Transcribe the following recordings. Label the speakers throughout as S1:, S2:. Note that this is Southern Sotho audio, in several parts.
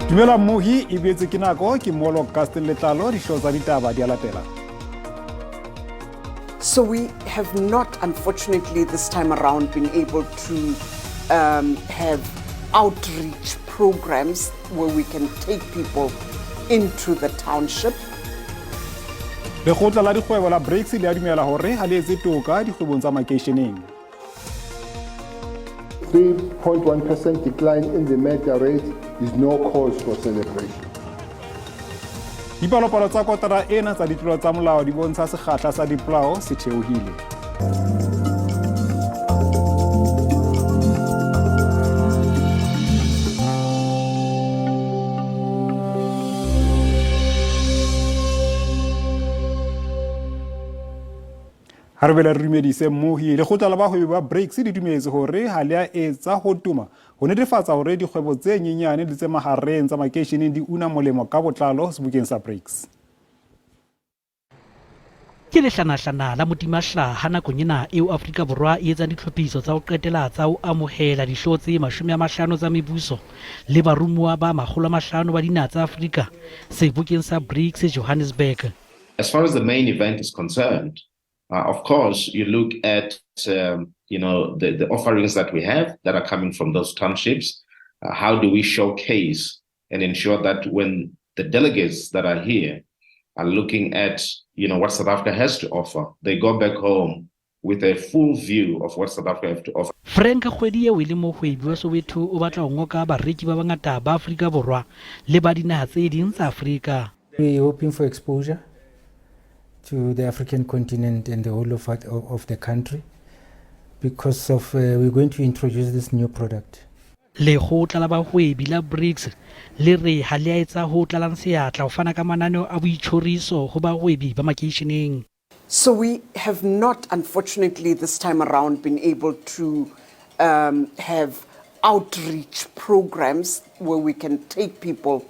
S1: Dumela mmohi, e boetse ke nako ke molo Castel Letlalo, dihlooho tsa ditaba di a latela.
S2: So we have not, unfortunately, this time around been able to have outreach programs where we can take people into the township.
S1: Lekgotla la dikgwebo la BRICS le a dumela hore ha le etse toka dikgwebong tsa makeisheneng.
S3: 3.1% decline in the murder rate is no cause for celebration.
S1: Dipalopalo tsa kotara ena tsa ditlolo tsa molao di bontsha sekgahla sa dipolao se theohile. Ha re bela re dumedise mmohi, lekgotla la bahwebi ba BRICS le dumetse hore ha le a etsa ho tuma ho netefatsa hore dikgwebo tse nyenyane le tse mahareng tsa makeisheneng di una molemo ka botlalo sebokeng sa BRICS.
S4: Ke lehlanahlana la modimahlaha nakong ena eo Afrika Borwa e etsang ditlhophiso tsa ho qetela tsa ho amohela dihlooho tse 50 tsa mebuso le baromuwa ba 500 ba dinaha tsa Afrika sebokeng sa BRICS Johannesburg.
S5: As far as the main event is concerned, of course, you look at the offerings that we have that are coming from those townships. How do we showcase and ensure that when the delegates that are here are looking at what South Africa has to offer, they go back home with a full view of what South Africa has to offer.
S4: Frank Kgwedi eo e leng mohwebi wa Soweto o batla ho ngoka bareki ba bangata ba Afrika Borwa le ba dinaha tse ding tsa Afrika.
S6: We're hoping for exposure to the African continent and the whole of the country because of we're going to introduce this new product.
S4: Lekgotla la bahwebi la BRICS le re ha le a etsa ho tlalang seatla ho fana ka mananeo a boitjhoriso ho bahwebi ba makeisheneng.
S2: So we have not, unfortunately, this time around been able to have outreach programs where we can take people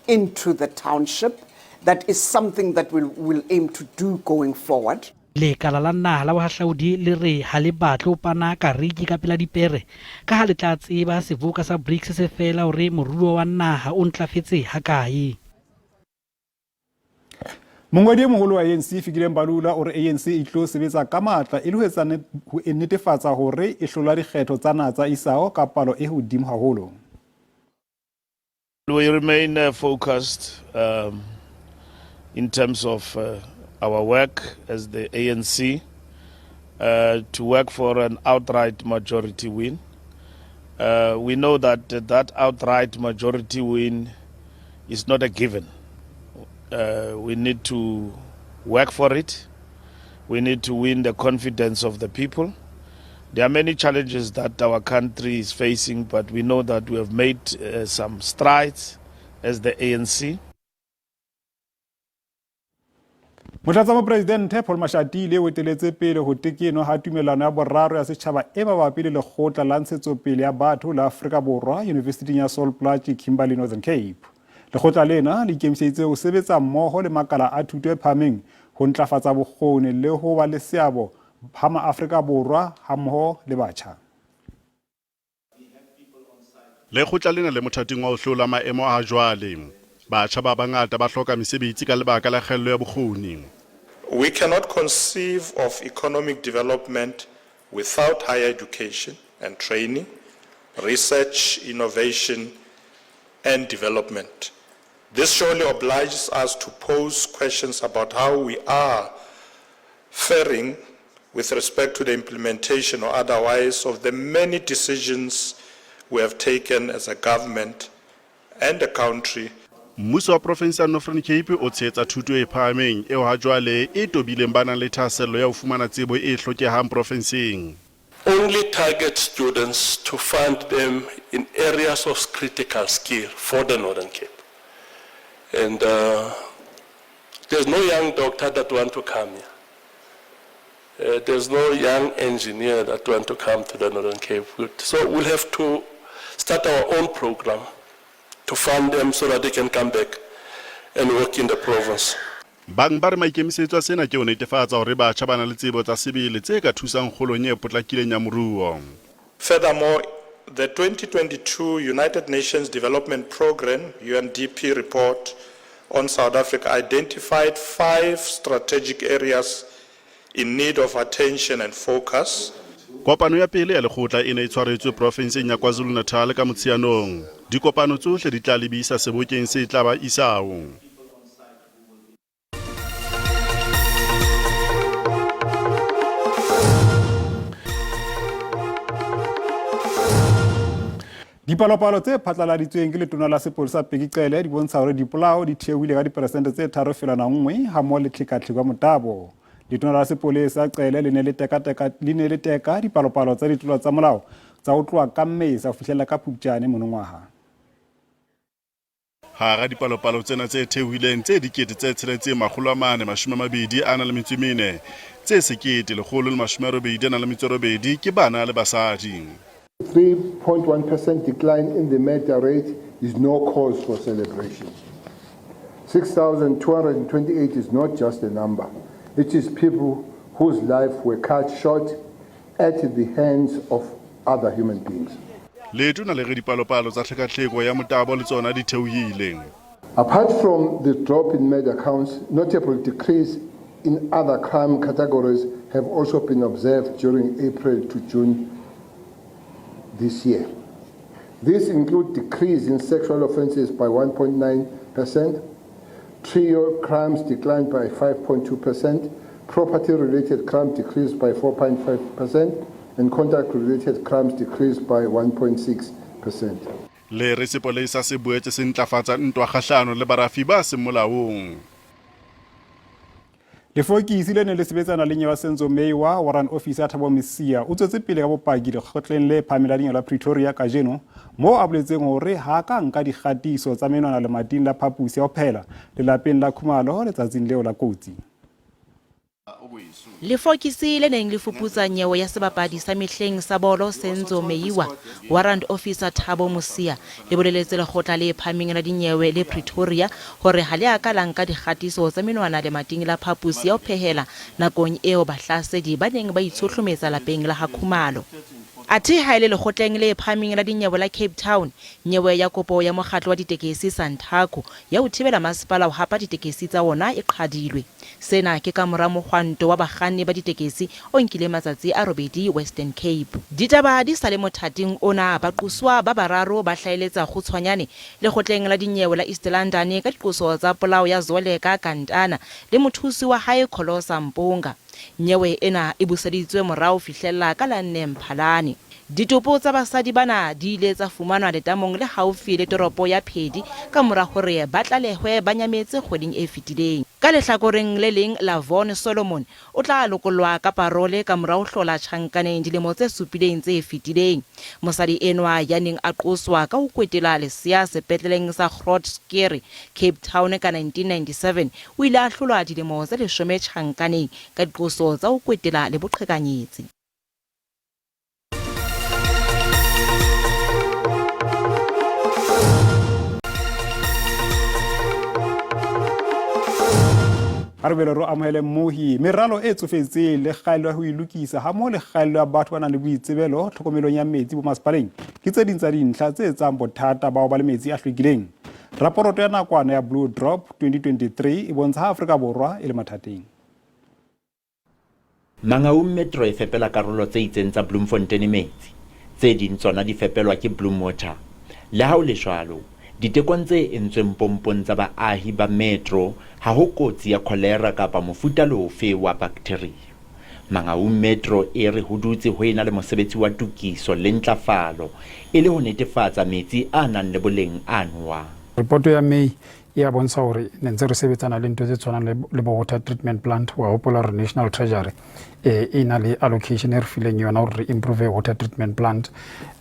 S2: into the township. That is something that we'll aim to do going forward.
S4: Lekala la naha la bohahlaudi le re ha le batle ho pana kariki ka pela dipere ka ha le tla tseba seboka sa BRICS se fela hore moruo wa naha o ntlafetse hakae.
S1: Mongodi e moholo wa ANC Fikile Mbalula o re ANC e tlo sebetsa ka matla e le ho etsa ho netefatsa hore e hlola dikgetho tsa naha tsa isao ka palo e hodimo haholo.
S7: We remain focused in terms of our work as the ANC to work for an outright majority win. We know that that outright majority win is not a given. We need to work for it. We need to win the confidence of the people. There are many challenges that our country is facing, but we know that we have made some strides as the ANC.
S1: Motlatsa-mopresidente Paul Mashatile o eteletse pele ho tekenwa ha tumellano ya boraro ya setjhaba e mabapi le lekgotla la ntshetsopele ya batho la Afrika Borwa Yunivesithing ya Sol Plaatje, Kimberley, Northern Cape. Lekgotla lena le ikemiseditse ho sebetsa mmoho le makala a thuto e phahameng ho ntlafatsa bokgoni le ho ba le seabo ha maAfrika Borwa hammoho le batjha.
S8: Lekgotla lena le mothating wa ho hlola maemo a jwale. Batjha ba bangata ba hloka mesebetsi ka lebaka la kgaello ya bokgoni.
S9: We cannot conceive of economic development without higher education and training, research, innovation and development. This surely obliges us to pose questions about how we are faring with respect to the implementation or otherwise of the many decisions we have taken as a government and a country.
S8: Mmuso wa province ya Northern Cape o tshehetsa thuto e phahameng eo ha jwale e tobileng ba nang le thahasello ya ho fumana tsebo e hlokehang profenseng.
S10: Only target students to fund them in areas of critical skill for the Northern Cape. And there's no young doctor that want to come here. There's no young engineer that want to come to the Northern Cape. So we'll have to start our own program to fund them so that they can come back and work in the province.
S8: Bang ba re maikemisetso a sena ke ho netefatsa hore batjha ba na le tsebo tsa sebele tse ka thusang kgolong e potlakileng ya moruo.
S9: Furthermore, The 2022 United Nations Development Programme, UNDP report on South Africa identified five strategic areas in need of attention and focus.
S8: Kopano ya pele ya lekgotla e ne e tshwaretswe profenseng ya KwaZulu-Natal ka Motsheanong. Dikopano tsohle di tla lebisa sebokeng se tla ba isao.
S1: Dipalopalo tse phatlaladitsweng ke letona la sepolesa Bheki Cele di bontsha hore dipolao di theohile ka diperesente tse 3.1 hammoho le tlhekatlheko ya motabo. Letona la sepolesa Cele le ne le teka le ne le teka dipalopalo tsa ditlolo tsa molao tsa ho tloha ka Mmesa ho fihlella ka Phupjane monongwaha.
S8: Hara dipalopalo tsena tse theohileng tse 6424, tse 1188 ke bana le basadi.
S3: 3.1% decline in the murder rate is no cause for celebration. 6,228 is not just a number. It is people whose life were cut short at the hands of other human beings.
S8: Letona le re dipalopalo tsa tlhekatlheko ya motabo le tsona di theohile.
S3: Apart from the drop in murder counts, notable decrease in other crime categories have also been observed during April to June this year. These include decrease in sexual offences by 1.9%, trio crimes declined by 5.2%, property-related crime decreased by 4.5%, and conduct-related crimes decreased by 1.6%.
S8: Le re sepolesa se boetse se ntlafatsa ntwa kgahlano le barafi ba seng molaong.
S1: Lefokisi le neng le sebetsana le nyewa Senzo Meyiwa, Warrant Officer Thabo Mosia, o tswetse pele ka bopaki lekgotleng le phahameng la dinyewe la Pretoria kajeno, moo a boletseng hore ha a ka nka dikgatiso tsa menwana lemating la phaposi ya ho phehela lelapeng la Khumalo letsatsing leo la kotsi.
S11: Lefokisi le neng le fuputsa nyewe ya sebapadi sa mehleng sa bolo Senzo Meyiwa, Warrant Officer Thabo Mosia, le boleletse lekgotla le phahameng la dinyewe le Pretoria hore ha le a ka la nka dikgatiso tsa menwana lemating la phaposi ya ho phehela nakong eo bahlasedi ba neng ba itshohlometsa lapeng la ha Khumalo. Athe ha e le lekgotleng le phahameng la dinyewe la Cape Town, nyewe ya kopo ya mokgatlo wa ditekesi Santaco ya ho thibela masepala ho hapa ditekesi tsa wona e qhadilwe. Sena ke kamora mohwanto wa bakganni ba ditekesi o nkileng matsatsi a robedi Western Cape. Ditaba di sa le mothating ona, baqosuwa ba bararo ba hlaeletsa kgutshwanyane lekgotleng la dinyewe la East London ka diqoso tsa polao ya Zoleka Kantana le mothusi wa hae Kholosa Mpunga. Nyewe ena e buseditswe morao fihlella ka la nne Mphalane. Ditopo tsa basadi bana di ile tsa fumanwa letamong le haufi le toropo ya Phedi ka mora hore ba tlalehwe ba nyametse kgweding e fetileng. Ka lehlakoreng le leng, Lavon Solomon o tla lokollwa ka parole ka mora ho hlola tjhankaneng dilemo tse supileng tse fetileng. Mosadi enwa ya neng a qoswa ka ho kwetela lesea sepetleleng sa Groote Schuur, Cape Town ka 1997, o ile a ahlolwa dilemo tse leshome tjhankaneng ka diqoso tsa ho kwetela le boqhekanyetsi.
S1: A re boele re amohele mmohi. Meralo e tsofetseng le kgaello ya ho e lokisa hammoho le kgaello ya batho ba nang le boitsebelo tlhokomelong ya metsi bomasepaleng ke tse ding tsa dintlha tse etsang bothata ba ho ba le metsi a hlwekileng. Raporoto ya nakwana ya Blue Drop 2023 e bontsha ha Afrika Borwa e le mathateng.
S12: Mangaung Metro e fepela karolo tse itseng tsa Bloemfontein metsi, tse ding tsona di fepelwa ke Bloemwater. Le ha ho le jwalo, ditekong tse entsweng pompong tsa baahi ba Metro ha ho kotsi ya kholera kapa mofuta le ofe wa baktheria. Mangaung Metro e re ho dutse ho ena le mosebetsi wa tokiso le ntlafalo e le ho netefatsa metsi a nang le boleng a nowang.
S13: Ripoto ya May e a bontsha hore ne ntse re sebetsana le ntho tse tshwanang le bo water treatment plant. Wa hopola hore National Treasury e na le allocation e re fileng yona hore re improve water treatment plant,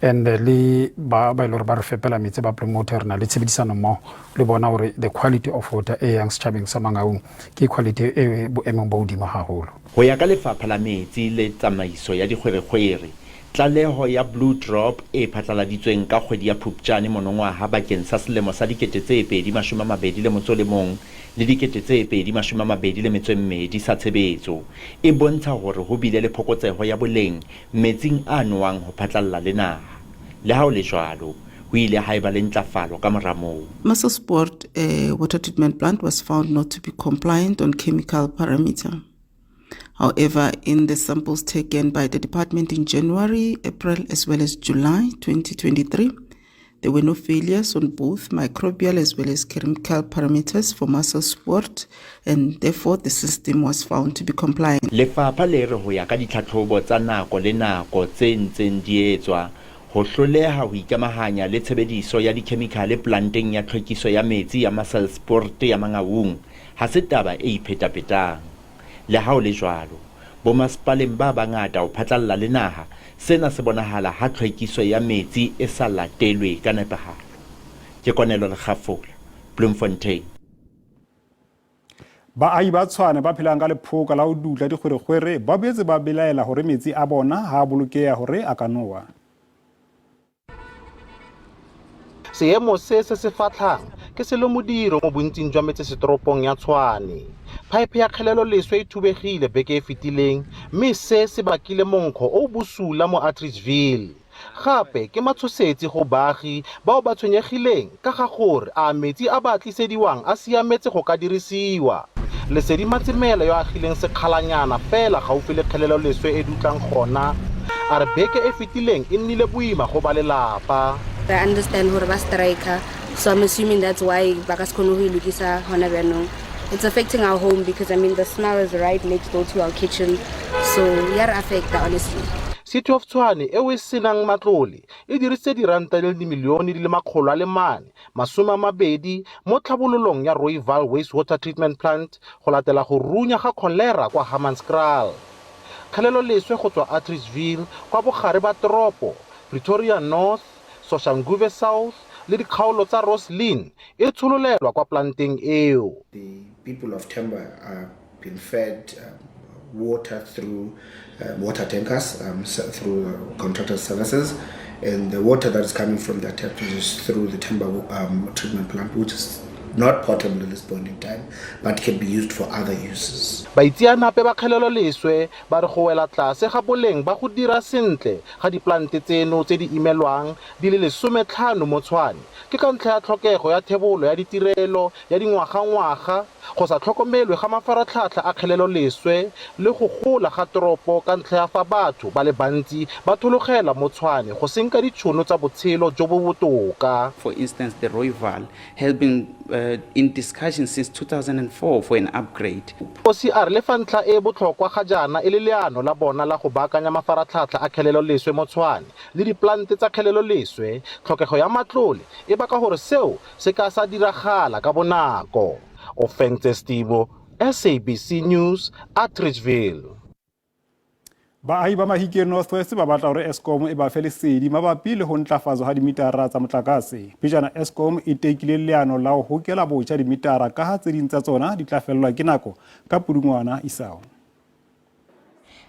S13: and le ba ba e le hore ba re fepela metsi ba Bloem Water, re na le tshebedisano mmoho le bona hore the quality of water e yang setjhabeng sa Mangaung ke quality e boemong bo hodimo haholo.
S12: Ho ya ka Lefapha la Metsi le Tsamaiso ya Dikgwerekgwere, Tlaleho ya Blue Drop e phatlaladitsweng ka kgwedi ya Phuptjane monongwaha bakeng sa selemo sa 2021 le 2022 sa tshebetso e bontsha hore ho bile le phokotseho ya boleng metsing a nowang ho phatlalla le naha. Le ha ho le jwalo, ho ile ha eba le ntlafalo ka mora moo.
S14: Maselspoort uh, water treatment plant was found not to be compliant on chemical parameter. However, in the samples taken by the department in January, April, as well as July 2023, there were no failures on both microbial as well as chemical parameters for Maselspoort, and therefore the system was found to be compliant.
S12: Lefapha le re ho ya ka ditlhatlhobo tsa nako le nako tse ntseng di etswa, ho hloleha ho ikamahanya le tshebediso ya dikhemikhale polanteng ya tlhwekiso ya metsi ya Maselspoort ya Mangaung ha se taba e iphetaphetang. Le ha ho le jwalo, bomasepaleng ba bangata ho phatlalla le naha, sena se bonahala ha tlhwekiso ya metsi e sa latelwe ka nepahalo. Ke Konelo Lekgafola, Bloemfontein.
S1: Baahi ba Tshwane ba phelang ka lephoka la ho dutla dikgwerekgwere ba boetse ba belaela hore metsi a bona ha a bolokeha hore a ka nowa.
S15: Seemo se se se fatlhang ke selomodiro mo bontsing jwa metsesetoropong ya Tshwane. Phaephe ya kgeleloleswe e thubegile beke e fetileng mme se se bakile monkgo o o bosula mo Atteridgeville. Gape ke matshosetsi go baagi bao ba tshwenyegileng ka ga gore a metsi a ba a tlisediwang a siametse go ka dirisiwa. Lesedi Matsemela yo a agileng sekgalanyana fela gaufi le kgeleloleswe e dutlang gona, a re beke e fetileng e nnile boima go ba lelapa.
S16: I understand gore ba striker so I'm assuming that's why ba ka se kgone go e lokisa hona bjanong. It's affecting our home because I mean the smell is right next door to our kitchen so ya re affecta honestly.
S15: City of Tshwane eo e senang matlole e dirisitse diranta di le dimilione di le 420 mo tlhabololong ya Rooivaal Wastewater Treatment Plant go latela go runya ga kholera kwa Hammanskraal. Kgeleloleswe go tswa Atteridgeville kwa bogare ba toropo, Pretoria North, Soshanguve South le dikgaolo tsa Rosslyn e tshololelwa kwa planteng eo.
S17: The people of Temba are been fed um, water through um, water tankers, um, through uh, contractor services, and the water that is coming from the tap is through the Temba um, treatment plant, which is not potable at this point in time, but can be used for other uses.
S15: Baitseanape ba kgeleloleswe ba re go wela tlase ga boleng ba go dira sentle ga diplante tseno tse di imelwang di le 15 mo Tshwane ke ka ntlha ya tlhokego ya thebolo ya ditirelo ya dingwagangwaga, go sa tlhokomelwe ga mafaratlhatlha a kgeleloleswe le go gola ga toropo ka ntlha ya fa batho ba le bantsi ba thologela mo Tshwane go senka ditšhono tsa botshelo jo bo botoka.
S18: For instance, the Rooivaal has been uh, in discussion since 2004 for an upgrade.
S15: Kgosi a re le fa ntlha e e botlhokwa ga jaana e le leano la bona la go baakanya mafaratlhatlha a kgeleloleswe mo Tshwane le diplante tsa kgeleloleswe, tlhokego ya matlole e baka gore seo se ka sa diragala ka bonako. Ofentse Stibo, SABC News, Atteridgeville.
S1: Baahi ba Mahikeng North West ba batla hore Eskom e ba fe lesedi mabapi le ho ntlafatswa ha dimitara tsa motlakase. Pejana Eskom e tekile leano la ho hokela botjha dimitara kaha tse ding tsa tsona di tla fellwa ke nako ka Pudungwana isao.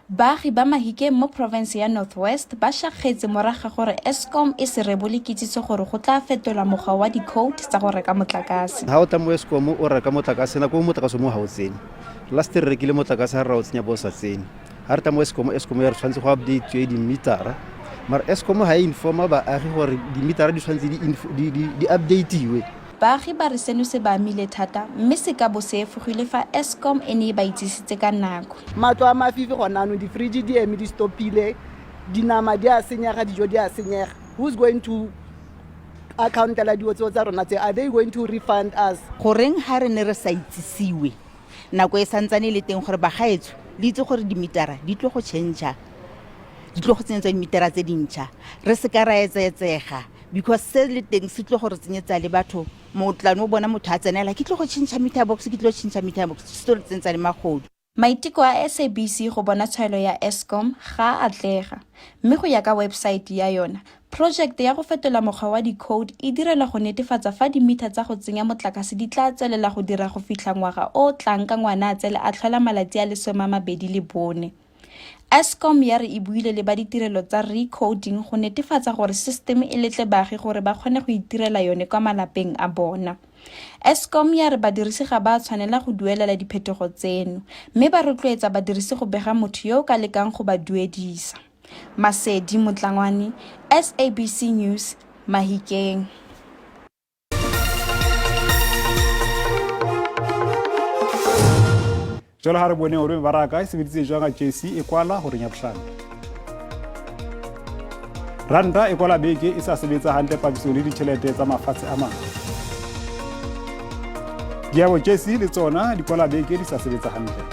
S19: Baagi ba Mahikeng mo province ya North West ba shakgetse morago ga gore Eskom e se rebole kitsiso gore go tla fetolwa mokgwa wa di-code tsa go reka motlakase.
S20: Ha o tla mo Eskom o reka motlakase nako nngwe motlakase o mongwe ga o tsene. Last re rekile motlakase ha re ra o tsenya bo o sa tsene. Ha re tla mo Eskom, Eskom ya re tshwanetse go update di-metera mara Eskom ga e informa baagi gore di-metera di tshwanetse di update-iwe.
S19: Baagi ba re seno se ba amile thata mme se ka bo se efogile fa Eskom e ne e ba itsisitse ka nako.
S21: Matlo a mafifi gone anong, di-fridge di eme di stopile, dinama di a senyega, dijo di a senyega. Who's going to accountela dilo tseo tsa rona tse? Are they going to refund us?
S22: Goreng ha re ne re sa itsisiwe nako e santsane e le teng gore bagaetsho le itse gore dimitara di tlo go change-a, di tlo go tsenyetswa dimitara tse dintšha, re se ka ra etsaetsega because se le teng se tlo go re tsenyetsa le batho mo tla no bona motho a tsenela ke tlo go change meter box, ke tlo change meter box, se tlo re tsentsa le magodu.
S19: Maiteko a SABC go bona tshwaelo ya Eskom ga a atlega, mme go ya ka websaete ya yona, project ya go fetola mokgwa wa di-code e direlwa go netefatsa fa di-meter tsa go tsenya motlakase di tla tswelela go dira go fitlha ngwaga o o tlang ka Ngwanaatsele a tlhola malatsi a le 24. Eskom ya re e buile le ba ditirelo tsa recoding go netefatsa gore system e letle baagi gore ba kgone go itirela yone kwa malapeng a bona. Eskom ya re badirisi ga ba a tshwanela go duelela diphetogo tseno, mme ba rotloetsa badirisi go bega motho yo o ka lekang go ba duedisa. Masedi Motlangwane, SABC News, Mahikeng.
S1: Jwale ha re boneng hore mebaraka e sebeditse jwang ha JSE e kwala horeng ya bohlano. Ranta e kwala beke e sa sebetsa hantle papisong le ditjhelete tsa mafatshe a mang. Diabo JSE le tsona di kwala beke di sa sebetsa hantle.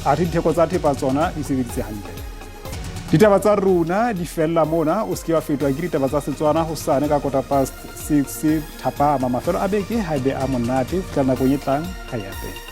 S1: Athe ditheko tsa thepa tsona di sebeditse hantle. Ditaba tsa rona di fella mona, o se ke wa fetwa ke ditaba tsa Setswana hosane ka 6:15 thapama. Mafelo a beke ha e be a monate ho fihla nakong e tlang, ha ya teng.